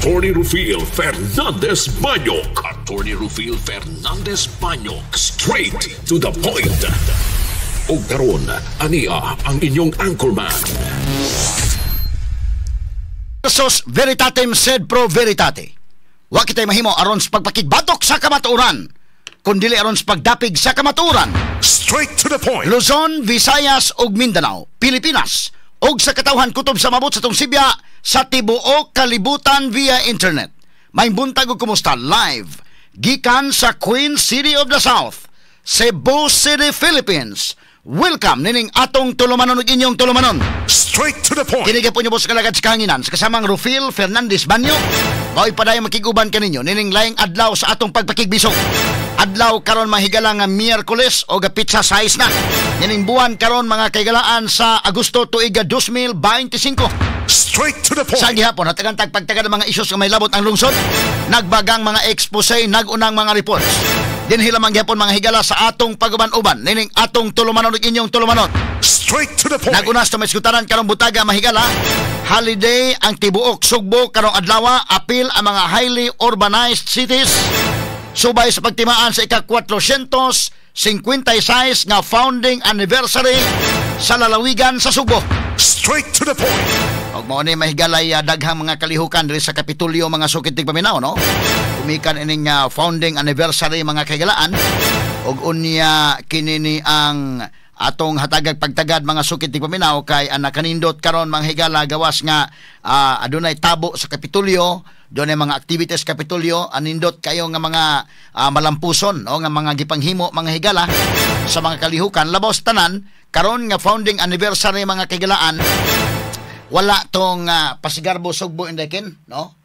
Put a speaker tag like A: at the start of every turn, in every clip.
A: Attorney Rufil Fernandez Banyok. Attorney Rufil Fernandez Banyok. Straight to the point. Og karon, ania ang inyong anchorman.
B: Versus veritatem sed pro veritate. Wa kitay mahimo aron sa pagpakigbatok sa kamatuoran, kundili aron sa pagdapig sa kamatuoran.
A: Straight to the point.
B: Luzon, Visayas ug Mindanao, Pilipinas ug sa katawhan kutob sa mabot sa tong sibya sa tibuok kalibutan via internet. May buntag ug kumusta live gikan sa Queen City of the South, Cebu City, Philippines. Welcome nining atong tulumanon ug inyong tulumanon.
A: Straight to the point.
B: Kini po niyo sa kalagad sa kahanginan sa kasamang Rufil Fernandez Banyo. Mao'y padayon makiguban kaninyo nining laing adlaw sa atong pagpakigbisog. Adlaw karon, mahigala, nga Miyerkules o petsa 6 na nining buwan karon, mga kaigalaan, sa Agosto tuig 2025.
A: Straight to the point.
B: Sa gihapon hatagan tag pagtaga ng mga isyos nga may labot ang lungsod, nagbagang mga expose, nagunang mga reports. Dinhi lamang gihapon, mga higala, sa atong paguban-uban nining atong tulumanon ug inyong tulumanon.
A: Straight to the point.
B: Naguna sa maisgutaran karong butaga, mahigala, holiday ang tibuok Sugbo karong adlaw, apil ang mga highly urbanized cities, subay sa pagtimaan sa ika-456 nga founding anniversary sa lalawigan sa Sugbo.
A: Straight to the point.
B: Og mao ni, mahigalay, daghang mga kalihukan diri sa Kapitolyo, mga sukit paminaw, no? Kumikan ining founding anniversary, mga kaigalaan, ug unya kini ni ang atong hatagag pagtagad, mga sukit paminaw, kay ang nakanindot karon, mga higala, gawas nga adunay tabo sa Kapitolyo, dunay mga activities Kapitolyo, anindot kayo nga mga malampuson, no, nga mga gipanghimo, mga higala, sa mga kalihukan. Labaw sa tanan, karon nga founding anniversary, mga kaigalaan, wala tong Pasigarbo Sugbo indekin, no?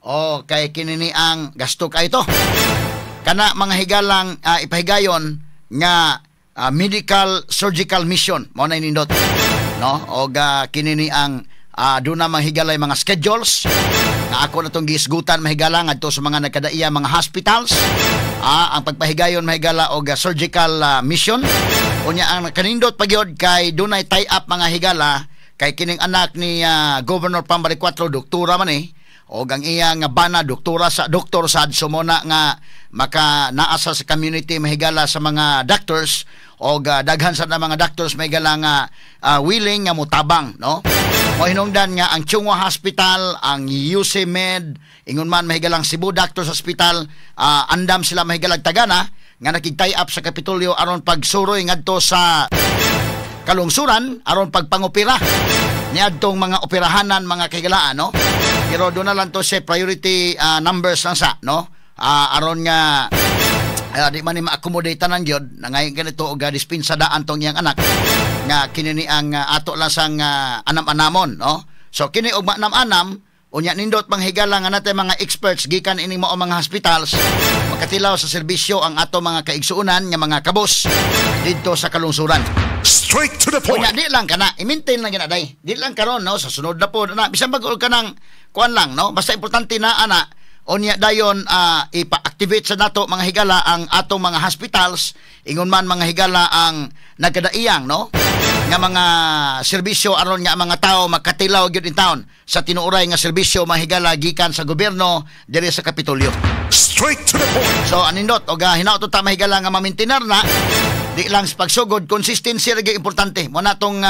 B: O kay kini ni ang gasto kay ito. Kana, mga higalang, ipahigayon nga medical surgical mission mao na nindot, no? Og kini ni ang doon na mga higalay mga schedules nga ako na tong giisgutan, mahigala, ngadto sa mga nagkadaiya mga hospitals, ang pagpahigayon, mahigala, og surgical mission. Unya ang kanindot pagyod kay dunay tie up, mga higala, kay kining anak ni Governor Pam Baricuatro, doktora man eh, og ang iya nga bana, doktora sa doktor sad. So mao na nga maka naa sa community, mahigala, sa mga doctors, og daghan sa na mga doctors, mahigala, nga willing nga mutabang, no? Mo hinungdan nga ang Chong Hua Hospital, ang UC Med, ingon man, mahigalang Cebu Doctors Hospital, andam sila, mahigalag, tagana nga nakig-tie up sa Kapitolyo aron pagsuroy ngadto sa kalungsuran aron pagpangopera niadtong mga operahanan, mga kahigalaan, no? Pero doon na lang to sa priority numbers lang sa, no, aron nga di man ni ma-accommodate tanan gyud na ngayon ganito og dispensa daan tong iyang anak nga kini ni ang ato lang sang anam-anamon, no? So kini og maanam-anam, unya nindot manghigala nga natay mga experts gikan ining mao mga hospitals, makatilaw sa serbisyo ang ato mga kaigsuonan nga mga kabos didto sa kalungsuran.
A: Straight to the point.
B: Unya di lang kana, i-maintain lang gina day. Di lang karon, no, sa sunod na po na bisan bag ka ng kuan lang, no. Basta importante na ana, unya dayon ipa-activate sa nato, mga higala, ang atong mga hospitals, ingon man, mga higala, ang nagkadaiyang, no, nga mga serbisyo aron nga ang mga tao makatilaw gyud in town sa tinuoray nga serbisyo, mahigala, gikan sa gobyerno diri sa Kapitolyo.
A: Straight to the point.
B: So anindot og hinaot ta, mahigala, nga ma-maintain na di lang sa pagsugod, consistency ra gyud importante. Mo na tong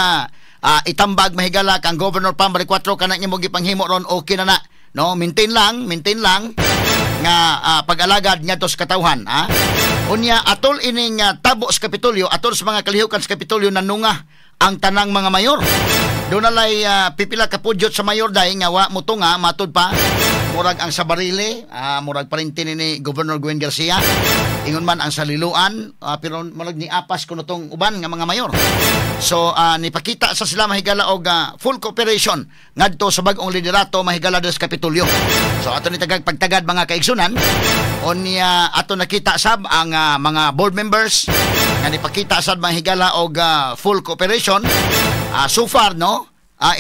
B: itambag, mahigala, kang Governor Pam Baricuatro, kana imo gipanghimo ron, okay na na, no? Maintain lang, maintain lang nga pag-alagad ngadto sa katawhan, ha. Unya atol ining tabo sa Kapitolyo, atol sa mga kalihukan sa Kapitolyo, nanunga ang tanang mga mayor. Doon nalay pipila ka pudyot sa mayor day nga wa mo tunga. Matud pa murag ang sa Barili, murag parinti ni Governor Gwen Garcia, ingon man ang sa Liloan, pero murag ni apas kuno tong uban nga mga mayor. So nipakita sa sila, mahigala, og full cooperation ngadto sa bag-ong liderato, mahigala, des Kapitolyo. So ato ni tagag pagtagad, mga kaigsunan. Unya ato nakita sab ang mga board members nga nipakita sad, mga higala, og full cooperation so far, no?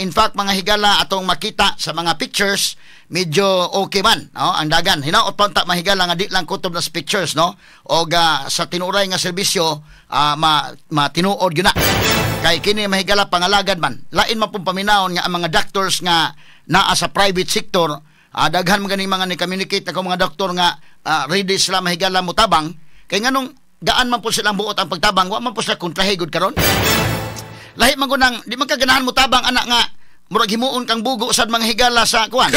B: In fact, mga higala, atong makita sa mga pictures, medyo okay man, no, ang dagan. Hinaot pa unta, mahigala, nga di lang kutob na sa pictures, no, og sa tinuray nga serbisyo ma matinuod gyud na, kay kini, mahigala, pangalagad man. Lain man pong paminawon nga ang mga doctors nga naa sa private sector. Daghan man ganing mga ni-communicate ako mga doktor nga ready sila mahigala motabang kay nganong gaan man po silang buot ang pagtabang, wa man po sila kontrahe gud karon. Lahi man ko nang di man ka ganahan motabang anak nga murag himuon kang bugo sad mga higala sa kuan.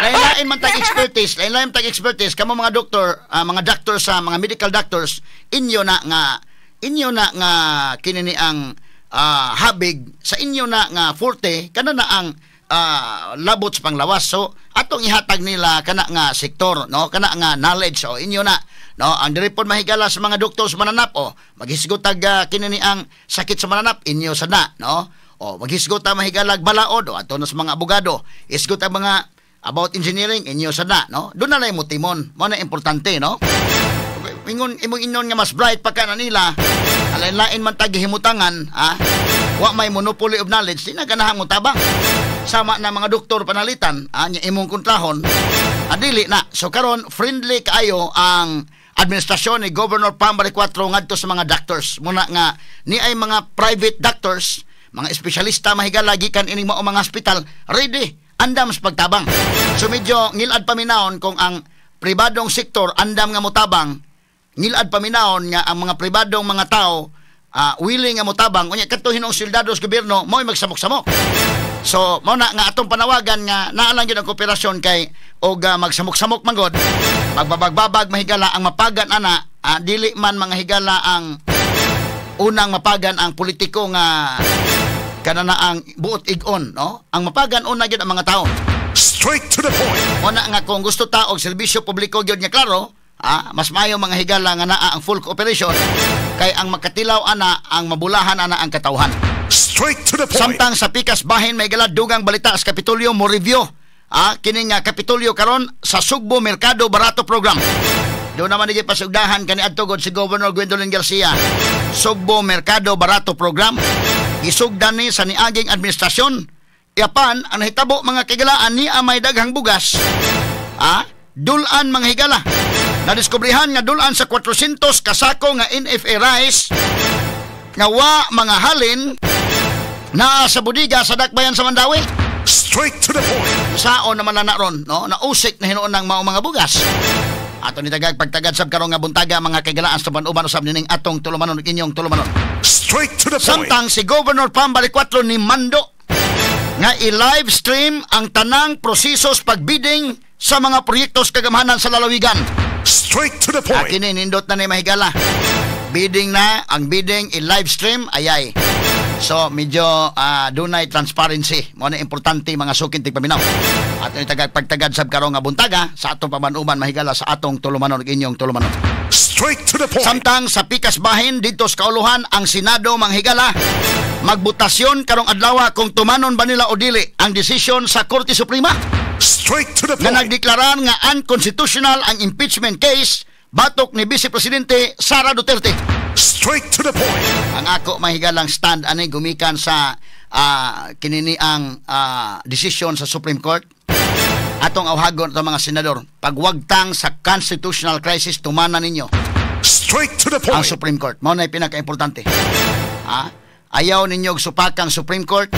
B: Lain-lain man tag expertise, lain-lain tag expertise kamo mga doktor, mga doctor sa mga medical doctors, inyo na nga kini ang habig sa inyo na nga forte kana na ang labot sa panglawas. So atong ihatag nila kana nga sektor, no, kana nga knowledge, o inyo na, no, ang diri pod mahigala sa mga doktor sa mananap, o maghisgot tag kini ni ang sakit sa mananap, inyo sad na, no, o maghisgot ta mahigalag balaod, o ato na sa mga abogado, isgot ang mga about engineering, inyo sad na, no, doon na lang mo timon, mo na importante, no. Ingon imong inon nga mas bright pa ka na nila, alain-lain man tag himutangan, ha, wa may monopoly of knowledge, di na ganahan mo tabang. Sama na mga doktor panalitan, nya imong kontrahon, adili na. So karon friendly kaayo ang administrasyon ni Governor Pam Baricuatro ngadto sa mga doctors. Muna nga ni ay mga private doctors, mga espesyalista mahigala gikan ining mao mga hospital, ready andam sa pagtabang. So medyo ngilad paminawon kung ang pribadong sektor andam nga motabang, ngilad paminawon nga ang mga pribadong mga tao willing nga motabang, unya kadto hinong soldado sa gobyerno mo'y magsamok-samok. So mao na nga atong panawagan nga naa lang gyud ang kooperasyon kay og magsamok-samok man gud, magbabagbabag mahigala ang mapagan ana, dili man mga higala ang unang mapagan ang politiko nga kana na ang buot ig-on, no? Ang mapagan una gyud ang mga tao.
A: Straight to the point.
B: Mao na nga kung gusto ta og serbisyo publiko gyud nga klaro, mas maayo mga higala nga naa ang full cooperation kay ang makatilaw ana, ang mabulahan ana ang katawhan.
A: Straight to the point.
B: Samtang sa pikas bahin may gala dugang balita sa Kapitolyo mo review. Kini nga Kapitolyo karon sa Sugbo Merkado Barato program. Doon naman di pasugdahan kaniadto gud si Governor Gwendolyn Garcia. Sugbo Merkado Barato program isugdan ni sa niaging administrasyon. Iapan ang nahitabo mga kigalaan ni may daghang bugas. Dulan mga higala. Nadiskubrihan nga dulan sa 400 kasako nga NFA rice nga wa mga halin naa sa budiga sa Dakbayan sa Mandawi.
A: Straight to the point.
B: Sao naman na ron, no? Nausik na hinuon ng mao mga bugas. Ato ni tagag pagtagad sab karong nga buntaga mga kaigalaan sa uban usab nining atong tulumanon ug inyong tulumanon.
A: Straight to the point.
B: Samtang si Governor Pam Baricuatro ni mando nga i-live stream ang tanang prosesos pagbidding sa mga proyektos kagamhanan sa lalawigan.
A: Straight to the point.
B: Kini nindot na ni mahigala. Bidding na, ang bidding i-live stream ayay. So medyo dunay transparency. Mao na importante mga sukin tigpaminaw. Ato ni tagag pagtagad sab karong nga buntaga sa atong paman-uban mahigala sa atong tulumanon ug inyong tulumanon.
A: Straight to the point.
B: Samtang sa pikas bahin didto sa Kauluhan ang Senado manghigala magbotasyon karong adlaw kung tumanon ba nila o dili ang desisyon sa Korte Suprema.
A: Straight to the point.
B: Na nagdeklarar nga unconstitutional ang impeachment case batok ni Vice Presidente Sara Duterte.
A: Straight to the point.
B: Ang ako mahigalang stand ani gumikan sa kinini ang desisyon sa Supreme Court. Atong awhagon itong mga senador, pagwagtang sa constitutional crisis, tumana ninyo.
A: Straight to the point.
B: Ang Supreme Court. Mao na pinaka-importante. Ayaw ninyo supakang Supreme Court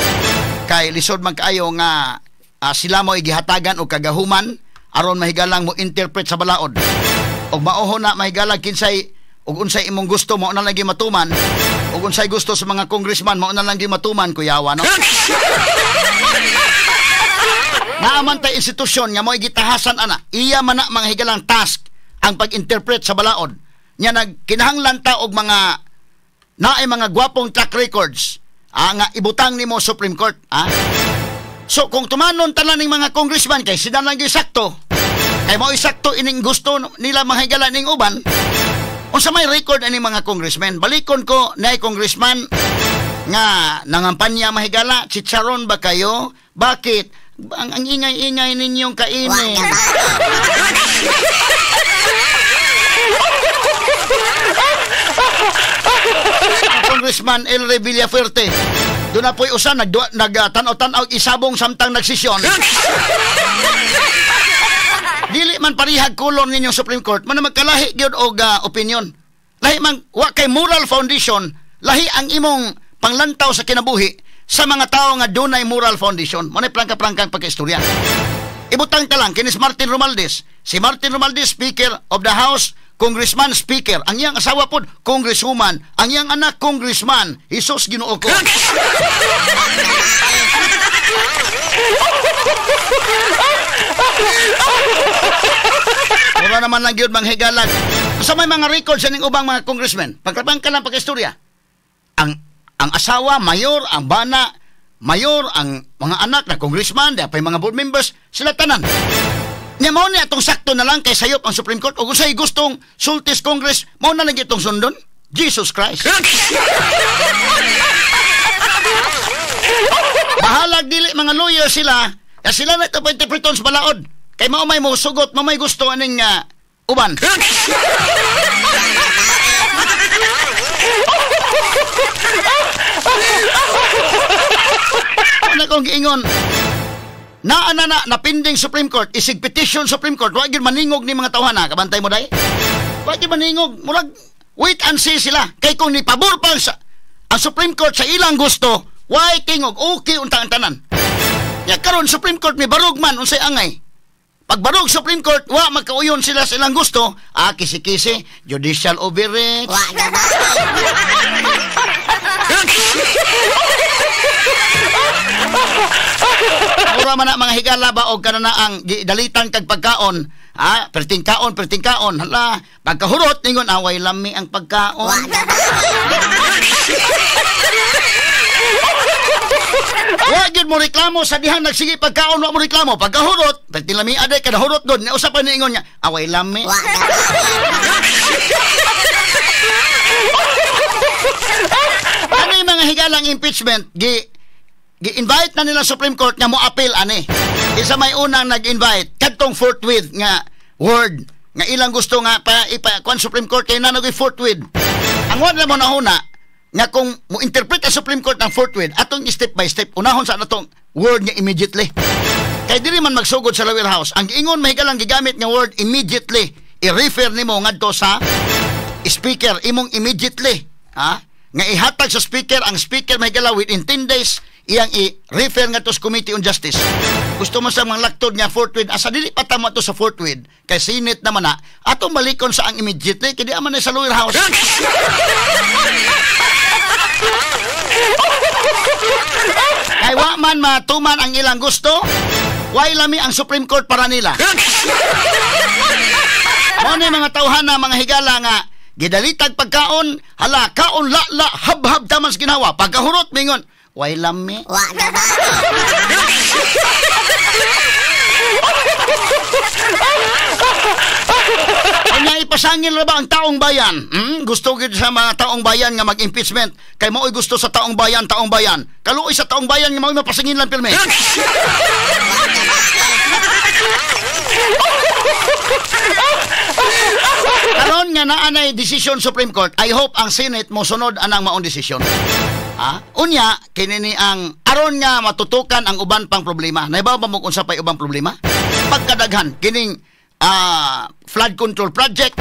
B: kay lisod man kaayo nga sila mo igihatagan og kagahuman aron mahigalang mo interpret sa balaod. Og maoho na mahigalang kinsay ug unsay imong gusto mao na lang matuman, ug unsay gusto sa mga congressman mao na lang matuman, kuyawa, no? Naaman tay institusyon nga mo'y gitahasan ana, iya man na mga higalang task ang pag-interpret sa balaod. Nya nagkinahanglan ta og mga naay mga gwapong track records nga ibutang nimo Supreme Court. So kung tumanon tanan ning mga congressman kay sila lang gyud sakto, kay mao sakto ining gusto nila mga higala ning uban. Unsa may record ani mga congressman? Balikon ko naay congressman nga nangampanya mahigala, chicharon ba kayo? Bakit? Ang ingay-ingay ninyong kainin. Congressman El Villafuerte, doon na po'y usa nagtanaw-tanaw isabong samtang nagsisyon. Dili man parihag kolor ninyong Supreme Court, man magkalahi gyud og opinion. Lahi man wa kay moral foundation, lahi ang imong panglantaw sa kinabuhi sa mga tao nga dunay moral foundation. Mo na prangka-prangkang pagkaistorya. Ibutang ta lang kinis Martin Romualdez. Si Martin Romualdez, Speaker of the House, Congressman, Speaker. Ang iyang asawa pod, Congresswoman. Ang iyang anak, Congressman. Jesus, Ginoo ko. Mura naman lang yun, manghigalag. Sa may mga records sa ubang mga congressmen, pagkabang ka lang pagkaistorya, ang asawa, mayor, ang bana, mayor, ang mga anak na congressman, di pa mga board members, sila tanan. Nya mao ni atong sakto na lang kay sayop ang Supreme Court o usay gustong sultis Congress, mao na lang itong sundon. Jesus Christ. Bahalag dili mga lawyer sila, ya sila na ito pa interpreton sa balaod. Kay mao may mosugot, mao may gusto aning uban. Ano kong giingon? Naa na na napinding Supreme Court, isig petition Supreme Court, wa gyud maningog ni mga tawhana, kabantay mo day? Wa gyud maningog, murag wait and see sila. Kay kung ni pabor pa sa ang Supreme Court sa ilang gusto, why tingog okay unta ang tanan. Ya karon Supreme Court mi barog man unsay angay. Pagbarog Supreme Court, wa magkauyon sila sa ilang gusto, ah kisi-kisi, judicial overreach. Wa na ba? Mura man na mga higala ba og kanana ang dalitan kag pagkaon, ha? Perting kaon, hala, pagkahurot ningon away lami ang pagkaon. Wa gyud mo reklamo sa dihang nagsige pagkaon, wa mo reklamo. Pagkahurot, perting lami aday kada hurot gud, usa pa niingon niya, away lami. Ano yung mga higalang impeachment, gi-invite na nila Supreme Court nga mo-appeal ani. Isa may unang nag-invite kadtong forthwith nga word nga ilang gusto nga pa ipa kuan Supreme Court kay nanagoy forthwith. Ang wala mo nahuna nga kung mo-interpret ang Supreme Court ang forthwith atong step by step unahon sa atong word nga immediately. Kay dili man magsugod sa lower house. Ang giingon mahigalang gigamit nga word immediately, i-refer nimo ngadto sa speaker imong immediately, ha? Nga ihatag sa speaker, ang speaker mahigala within 10 days iyang i-refer nga to sa Committee on Justice. Gusto mo sa mga laktod nga forthwith, asa dili pa tama to sa forthwith, kay Senate naman na, atong balikon sa ang immediately, kaya di man na sa lower house. Kay wa man matuman ang ilang gusto, way lami ang Supreme Court para nila. Mao ni mga tawhana, mga higala nga, gidalitag pagkaon, hala, kaon, la, hab-hab taman sa ginawa. Pagkahurot, mingon, way lami. Wa na ba? Kanya ipasangil na ba ang taong bayan? Hmm? Gusto gid sa mga taong bayan nga mag-impeachment. Kay mao'y gusto sa taong bayan, taong bayan. Kaluoy sa taong bayan nga mao'y mapasangil lang pirmi. Karon nga naa nay decision Supreme Court, I hope ang Senate mosunod anang maong desisyon. Ha? Unya, kini ni ang aron nga matutukan ang uban pang problema. Naibaw ba mo kung unsa pay ubang problema? Pagkadaghan kining flood control project,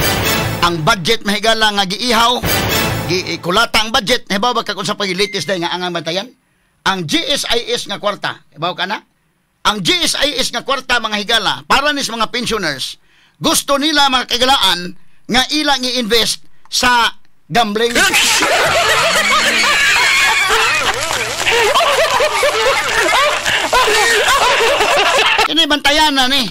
B: ang budget mahigala nga giihaw, gikulata ang budget. Naibaw ba ka kung unsa pay latest day nga angang bantayan? Ang GSIS nga kwarta, ibaw ka na? Ang GSIS nga kwarta mga higala para nis mga pensioners, gusto nila mga kagalaan nga ilang i-invest sa gambling. Kini bantayan na ni.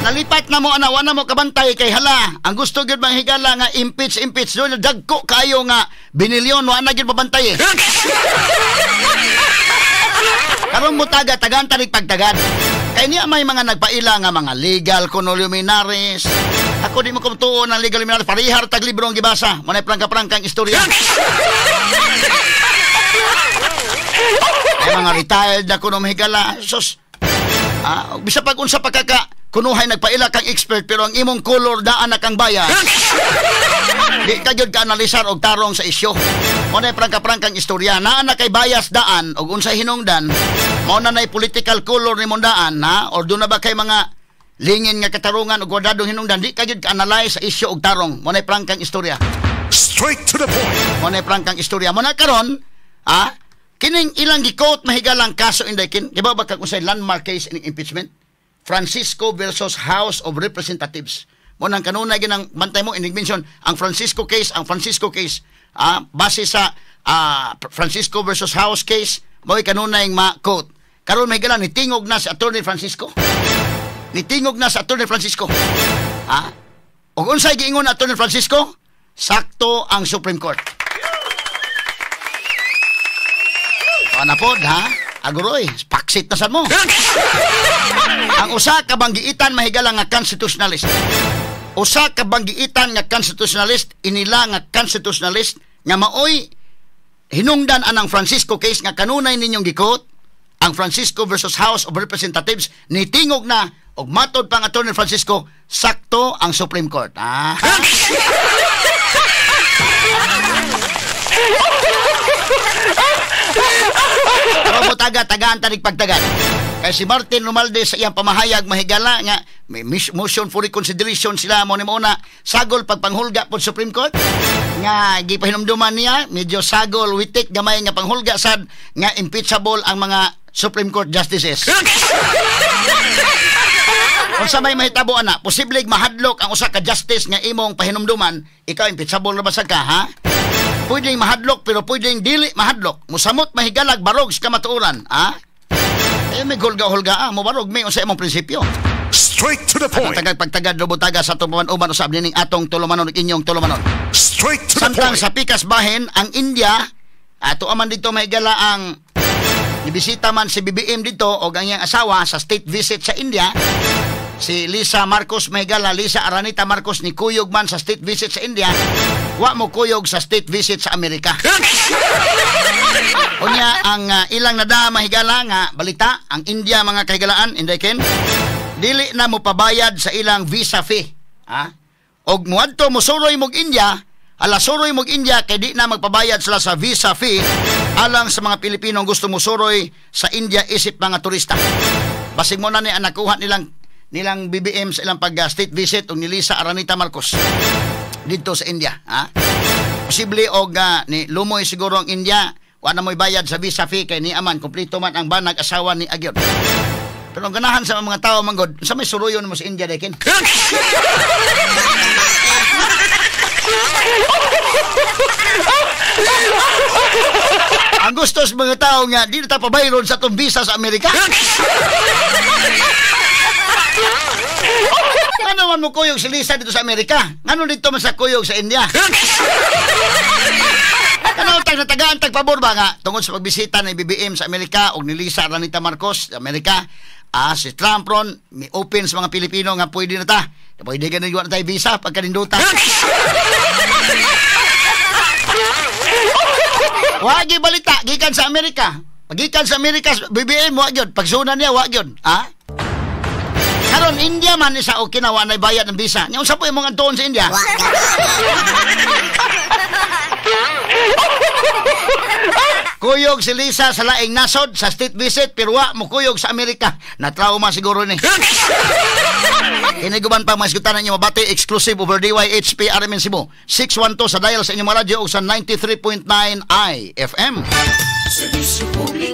B: Nalipat na mo ana, wala mo kabantay kay hala. Ang gusto gyud mga higala nga impeach doon dagko kayo nga binilyon wa na gyud mabantay eh. Karon mo taga tagan tarik pagtagad. Kay niya may mga nagpaila nga mga legal kuno luminares. Ako di mo kumtuo ng legal luminares, parihar tag libro ang gibasa. Manay prangka-prangkang istorya. Ay mga retired na kuno mahigala. Sus. Bisa pag unsa pa kaka kunuhay nagpaila kang expert pero ang imong color daan na kang bayan. Di ka gyud ka analisar og tarong sa isyu. Mo na prangka-prangkang istorya. Naa na kay bias daan og unsay hinungdan. Mao na nay political color ni daan ha, or doon na ba kay mga lingin nga katarungan og gwadadong hinungdan, di ka gyud ka analyze sa isyu og tarong. Mo na prangkang istorya.
A: Straight to the point.
B: Mo na prangkang istorya. Mo na karon Ha? Kining ilang gi-quote, mahigalang kaso, Inday Ken, di ba kag unsay landmark case ining impeachment? Francisco versus House of Representatives. Mo nang kanunay ginang bantay mo inig mention ang Francisco case, ang Francisco case. Ah, base sa Francisco versus House case, mo'y kanunay ma-quote. Karon, mahigala, nitingog na si Attorney Francisco. Nitingog na sa Attorney Francisco. Ha? Ug unsay giingon Attorney Francisco? Sakto ang Supreme Court. Ana pod ha? Aguroy, paksit na sad mo. Ang usa ka banggiitan, mahigala, nga constitutionalist. Usa ka banggiitan nga constitutionalist, inila nga constitutionalist nga maoy hinungdan anang Francisco case nga kanunay ninyong gi-quote, ang Francisco versus House of Representatives, nitingog na og matod pang Attorney Francisco, sakto ang Supreme Court. Ah. Pero mo taga tagaan tanig pagtagan. Kay si Martin Romualdez sa iyang pamahayag, mahigala, nga may motion for reconsideration sila mo ni muna sagol pagpanghulga po Supreme Court nga gipahinumduman niya medyo sagol witik gamay nga panghulga sad nga impeachable ang mga Supreme Court justices. Unsa may mahitabo ana, posible mahadlok ang usa ka justice nga imong pahinumduman, ikaw impeachable na ba sad ka, ha? Pwedeng mahadlok pero pwedeng dili mahadlok. Musamot, mahigalag, barog sa kamatuoran, ha? Eh, may hulga-hulga, ah, mobarog may unsa imong prinsipyo.
A: Straight to the point.
B: Tagag pagtagad robutaga sa atong uban usab nining atong tulumanon ug inyong tulumanon.
A: Straight to the
B: Samtang
A: point.
B: sa pikas bahin ang India, ato aman dito, mahigala, ang ibisita man si BBM dito o ang iyang asawa sa state visit sa India. Si Lisa Marcos, mahigala, Lisa Aranita Marcos, ni kuyog man sa state visit sa India, wa mo kuyog sa state visit sa Amerika. Unya ang ilang nada, mahigala, nga balita ang India, mga kahigalaan, Inday Ken, dili na mo pabayad sa ilang visa fee. Ha? Og muadto mosuroy mog India, ala suroy mog India kay di na magpabayad sila sa visa fee alang sa mga Pilipinong gusto mosuroy sa India isip mga turista. Basig mo na ni ang nakuha nilang nilang BBM sa ilang pag state visit og ni Lisa Aranita Marcos dito sa India, ha? Posible og ni lumoy siguro ang India, wa na mo'y bayad sa visa fee kay ni aman kompleto man ang banag asawa ni Agyot. Pero ang ganahan sa mga tao manggod, sa may suruyon mo sa India dekin. Ang gusto sa mga tao nga di na ta pabayron sa atong visa sa Amerika. Ano man mo kuyog si Lisa dito sa Amerika? Ngano dito man sa kuyog sa India? Ano tag natagaan tag pabor ba nga tungod sa pagbisita ni BBM sa Amerika og ni Lisa Aranita Marcos sa Amerika, si Trump ron mi open sa mga Pilipino nga pwede na ta. Pwede ganin na tayo visa pagkaninduta. Wagi balita gikan sa Amerika. Pagikan sa Amerika BBM wa gyud, pagsuna niya wa gyud, ha? Karon India man isa okay na wa nay bayad ng visa. Nya unsa po imong adtuon sa India? Kuyog si Lisa sa laing nasod sa state visit pero wa mo kuyog sa Amerika. Na trauma siguro ni. Iniguban pa mga isgutan ninyo mabati exclusive over DYHP RMN Cebu 612 sa dial sa inyong radyo o sa 93.9 IFM.
C: Serbisyo publiko.